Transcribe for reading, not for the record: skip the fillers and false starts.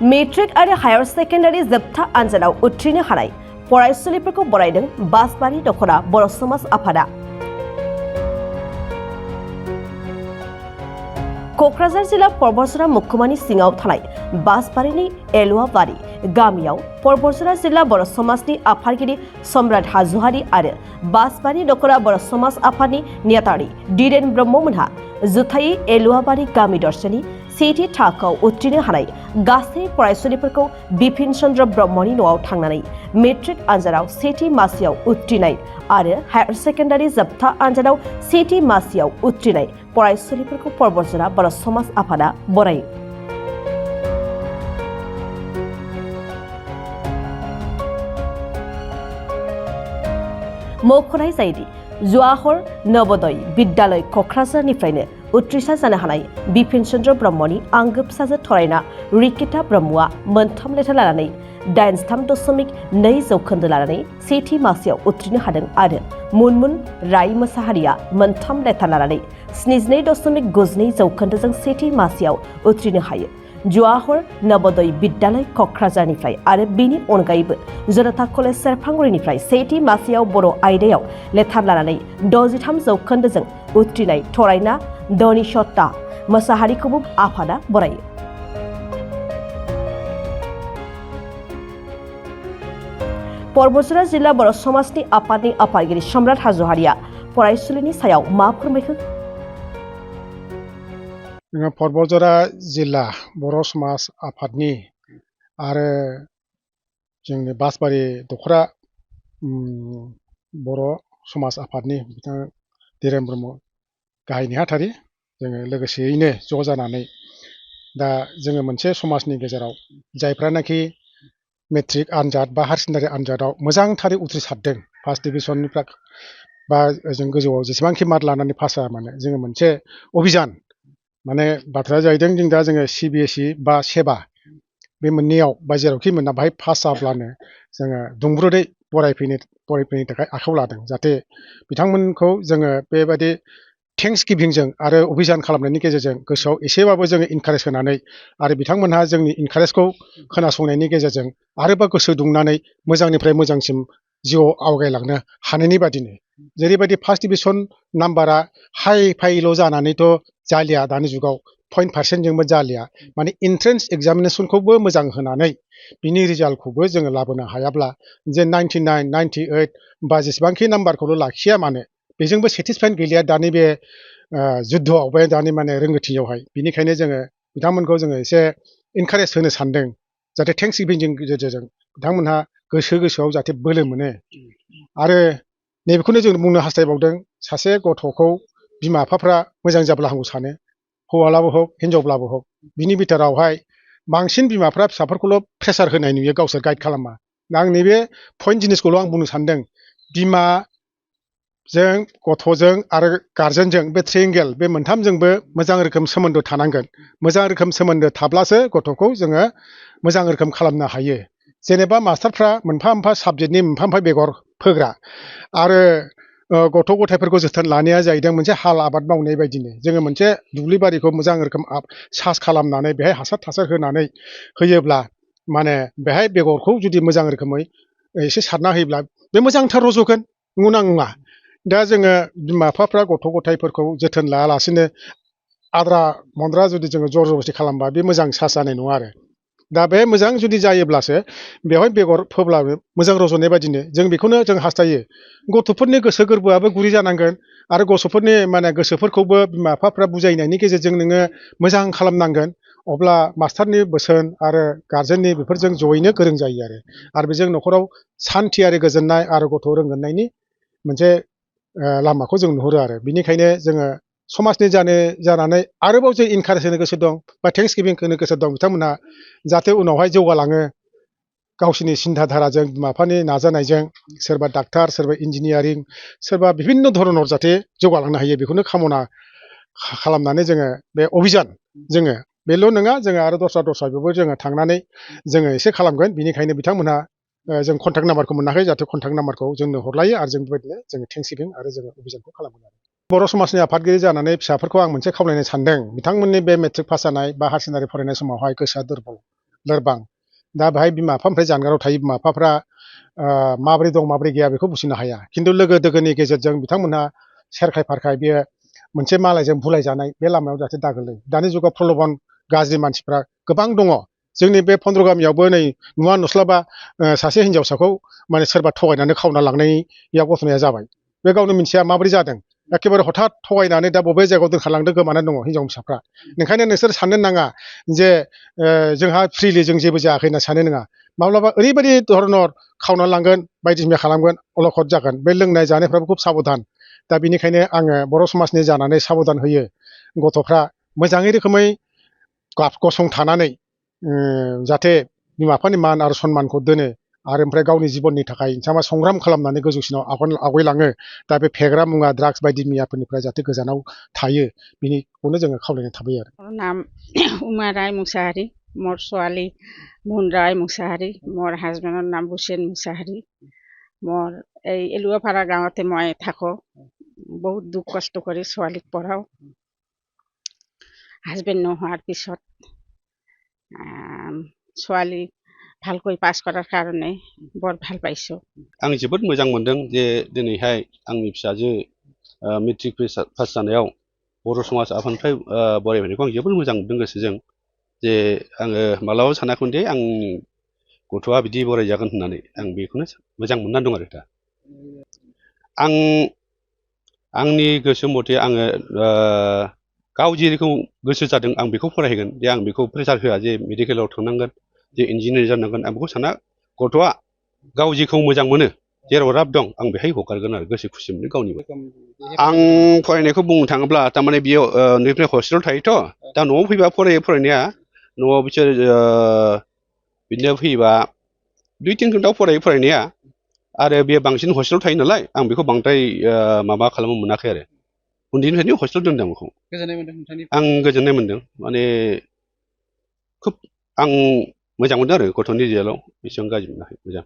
Matric आरो higher secondary जोबथा आनजादाव उथ्रिनो हानाय फरायसुलिफोरखौ बरायदों बासबारि दख'रा बर' समाज आफादा। क'क्राझार जिल्ला परबतजरा महकुमानि सिङाव थानाय बासबारिनि एलुवाबारि गामियाव परबतजरा जिल्ला बर' समाजनि आफादगिरि सम्राट हाज'वारि आरो बासबारि दख'रा बर' समाज आफादनि नेहाथारि दिरेन ब्रह्ममोनहा जुथायै एलुवाबारि गामि दरसेनि सेथि थाखोआव उथ्रिनो हानाय गासै फरायसुलिफोरखौ बिपिन चन्द्र ब्रह्मनि न'आव थांनानै मेट्रिक आनजादाव सेथि मासियाव उथ्रिनाय आरो हायर सेकेन्डारि जोबथा आनजादाव सेथि मासियाव उथ्रिनाय फरायसुलिफोरखौ परबतजरा बर' समाज आफादा बरायो। मख'नाय जायोदि जवाहर नवोदय विद्यालय क'क्राझारनिफ्रायनो उथ्रिसार जानो हानाय बिपिन चन्द्र ब्रह्मनि आंगो फिसाजो थरायना रिकिता ब्रह्मआ मोनथाम लेटार लानानै 83.2 जौखोन्दो लानानै सेथि मासियाव उथ्रिनो हादों आरो मुनमुन राय मोसाहारिया मोनथाम लेटार लानानै 72.92 जौखोन्दोजों सेथि मासियाव उथ्रिनो हायो। जवाहर नवोदय विद्यालय क'क्राझारनिफ्राय आरो बेनि अनगायैबो जनता कलेज सेरफांगुरिनिफ्राय सेथि मासियाव बर' आयदायाव लेटार लानानै 63 जौखोन्दोजों उथ्रिनाय थरायना धनिसत्ता मोसाहारिखौबो आफादा बरायो। परबतजरा जिल्ला बर' समाजनि आफादनि आफादगिरि सम्राट हाज'वारिया फरायसुलिनि सायाव मा फोरमायखो? परबतजरा जिल्ला बर' समाज आफादनि आरो जोंनि बासबारि दख'रा बर' समाज आफादनि बिथाङा दिरेन ब्रह्म गाहाय नेहाथारि जोङो लोगोसेयैनो ज' जानानै दा जोङो मोनसे समाजनि गेजेराव जायफ्रानाखि मेट्रिक आनजाद बा हायार सेकेन्डारि आनजादाव मोजांथारै उथ्रिसारदों फार्स्ट डिभिजननिफ्राय बा जों गोजौआव जेसेबांखि मार्क लानानै पास जाया मानो जोङो मोनसे अभियान माने बाथ्राया जाहैदों जों दा जोङो CBSE बा सेबा बे मोननैयाव बा जेरावखि मोना बाहाय पास जाब्लानो जोङो दुंब्रुदै बरायफैनो थाखाय आखायाव लादों जाहाथे बिथांमोनखौ जोङो बेबायदि थेंक्स गिभिंजों आरो अभियान खालामनायनि गेजेरजों गोसोआव एसेबाबो जोङो इनकारेज होनानै आरो बिथांमोनहा जोंनि इनकारेजखौ खोनासंनायनि गेजेरजों आरोबाव गोसो दुंनानै मोजांनिफ्राय मोजांसिम जिउआव आवगायलांनो हानायनि बादिनो जेरैबायदि फार्स्ट डिभिजन नाम्बारा हाइ फाइल' जानानैथ' जालिया दानि जुगाव 0% जोंबो जालिया माने एन्ट्रेन्स एग्जामिनेसनखौबो मोजां होनानै बिनि रिजाल्टखौबो जोङो लाबोनो हायाब्ला जे 99, 98 बा जेसेबांखि नाम्बारखौल' लाखिया मानो बेजोंबो सेटिसफाइड गैलिया दानि बे जुद्धआव बे दानि माने रोंगौथियावहाय बिनिखायनो जोङो बिथांमोनखौ जोङो एसे इनकारेज होनो सानदों जाहाथे थेंक्स गिभिंजों गेजेरजों बिथांमोनहा गोसोआव जाहाथे बोलो मोनो आरो नैबेखौनो जों बुंनो हास्थायबावदों सासे गथ'खौ बिमा बिफाफ्रा मोजां जाब्ला हामगौ सानो हौवालाबो हक हिनजावब्लाबो हक बिनि बिथोरावहाय बांसिन बिमाफ्रा फिसाफोरखौल' प्रेसार होनाय नुयो गावसोर गाइड खालामा आं नैबे पइन्ट जिनिसखौल' आं बुंनो सानदों बिमाजों गथ'जों आरो गार्जेनजों बे ट्रायंगेल बे मोनथामजोंबो मोजां रोखोम सोमोन्दो थानांगोन मोजां रोखोम सोमोन्दो थाब्लासो गथ'खौ जोङो मोजां रोखोम खालामनो हायो जेनेबा मास्टारफ्रा मोनफा मोनफा साबजेक्टनि मोनफा मोनफा बेगर फोग्रा आरो गथ' गथायफोरखौ जोथोन लानाया जाहैदों मोनसे हाल आबाद मावनाय बायदिनो जोङो मोनसे दुब्लि बारिखौ मोजां रोखोम सास खालामनानै बेहाय हासार होनानै होयोब्ला माने बेहाय बेगरखौ जुदि मोजां रोखोमै एसे सारना होयोब्ला बे मोजांथार रज'गोन नङा दा जोङो बिमा बिफाफ्रा गथ' गथायफोरखौ जोथोन लायालासेनो आद्रा मन्द्रा जुदि जोङो जर जबस्ति खालामबा बे मोजां सास जानाय नङा आरो दा बे मोजां जुदि जायोब्लासो बेवहाय बेगर फोब्लाबो मोजां रज'नाय बायदिनो जों बेखौनो जों हास्थायो गथ'फोरनि गोसो गोरबोआबो गुरै जानांगोन आरो गथ'फोरनि माने गोसोफोरखौबो बिमा बिफाफ्रा बुजायनायनि गेजेरजों नोङो मोजां खालामनांगोन अब्ला मास्टारनि बोसोन आरो गार्जेननि बेफोरजों जयैनो गोरों जायो आरो बेजों न'खराव सान्थि आरो गोजोननाय आरो गथ' रोंगोननायनि मोनसे लामाखौ जों नुहुरो आरो बिनिखायनो जोङो समाजनि जानानै आरोबाव जों इनकारेज होनो गोसो दं बा थेंक्स गिभिं होनो गोसो दं बिथांमोनहा जाहाथे उनावहाय जौगालाङो गावसिनि सिन्था धाराजों बिमा बिफानि नाजानायजों सोरबा डाक्टार सोरबा इन्जिनियारिं सोरबा बिभिन्न धरनाव जाहाथे जौगालांनो हायो बेखौनो कामना खालामनानै जोङो बे अभियान जोङो बेल' नङा जोङो आरो दस्रायावबो जोङो थांनानै जोङो एसे खालामगोन बिनिखायनो बिथांमोनहा जों कन्टेक्ट नाम्बारखौ मोनाखै जाहाथे कन्टेक्ट नाम्बारखौ जोंनो हरलायो आरो जों बेबायदिनो जोङो थेंक्स गिभिं आरो जोङो अभियानखौ खालामगोन आरो बर' समाजनि आफादगिरि जानानै फिसाफोरखौ आं मोनसे खावलायनो सानदों बिथांमोननि बे मेट्रिक पास जानाय बा हायार सेकेन्डारि फरायनाय समावहाय गोसोआ दुरबल लोरबां दा बेहाय बिमा बिफानिफ्राय जानगाराव थायो बिमा बिफाफ्रा माबोरै दं माबोरै गैया बेखौ बुजिनो हाया खिन्थु लोगो दोगोनि गेजेरजों बिथांमोनहा सेरखाय फारखाय बेयो मोनसे मालायजों बुलायजानाय बे लामायाव जाहाथे दागोलै दानि जुगाव प्रलबन गाज्रि मानसिफ्रा गोबां दङ जोंनि बे फन्द्र गामियावबो नै नुवा नुस्लाबा सासे हिन्जावसाखौ माने सोरबा थगायनानै खावना लांनायाव गथ'नाया जाबाय बे गावनो मिथिया माबोरै जादों एखेबारे हठात थगायनानै दा बबे जायगायाव दोनखारलांदों गोमानानै दङ हिन्जाव फिसाफ्रा ओंखायनो नोंसोर साननो नाङा जे जोंहा फ्रिलि जों जेबो जायाखै होनना साननो नाङा माब्लाबा ओरैबायदि धरनर खावना लांगोन बायदिसिना खालामगोन अलखद जागोन बे लोंनाय जानायफ्राबो खुब साबधान दा बिनिखायनो आङो बर' समाजनि जानानै साबधान होयो गथ'फ्रा मोजाङै रोखोमै गसंथानानै जाहाथे बिमा बिफानि मान आरो सन्मानखौ दोनो आरो ओमफ्राय गावनि जिबननि थाखाय बिथाङा संग्राम खालामनानै गोजौसिनाव आवगायलाङो दा बे फेग्रा मुवा ड्राग्स बायदि मैयाफोरनिफ्राय जाहाथे गोजानाव थायो बिनिखौनो जोङो खावलायनाय थाबाय आरो नाम उमा राय मुसाहारी मोर ছোৱালী মুন রায় মুসাহাৰী মোৰ হাজবেণ্ডৰ নাম ভূষেন মুসাহাৰী মোৰ এই এলুৱাপাৰা গাঁৱতে মই থাকোঁ বহুত দুখ কষ্ট কৰি ছোৱালীক পঢ়াওঁ হাজবেণ্ড নোহোৱাৰ পিছত ছোৱালী ভালকৈ পাছ কৰাৰ কাৰণে বৰ ভাল পাইছোঁ आं जोबोद मोजां मोनदों जे दिनैहाय आंनि फिसाजो मेट्रिक पास जानायाव बर' समाज आफादनिफ्राय बरायनायखौ आं जोबोद मोजां मोनदों गोसोजों जे आङो मालाबाबो सानाखैमोन दे आंनि गथ'आ बिदि बरायजागोन होननानै आं बेखौनो मोजां मोननानै दं आरो दा आंनि गोसो मथे आङो गाव जेरैखौ गोसो जादों आं बेखौ फरायहोगोन जे आं बेखौ प्रेसार होआ जे मेडिकेलाव थांनांगोन जे इन्जिनियार जानांगोन आं बेखौ साना गथ'आ गाव जेखौ मोजां मोनो जेराव राब दं आं बेहाय हगारगोन आरो गोसो खुसि मोनो गावनिबो आं फरायनायखौ बुंनो थाङोब्ला थारमाने बेयाव नैफ्राय हस्टेलाव थायोथ' दा न'आव फैबा फरायनाया न'आव बिसोर बिदिनो फैबा 2-3 घन्टायाव फरायनाया आरो बे बांसिन हस्टेलाव थायो नालाय आं बेखौ बांद्राय माबा खालामनो मोनाखै आरो उन्दैनिफ्रायनो हस्टेलाव दोनदों बेखौ आं गोजोननाय मोनदों माने खुब आं मोजां मोनदों आरो गथ'नि रिजाल्टआव बेसेबां गाज्रि मोनाखै मोजां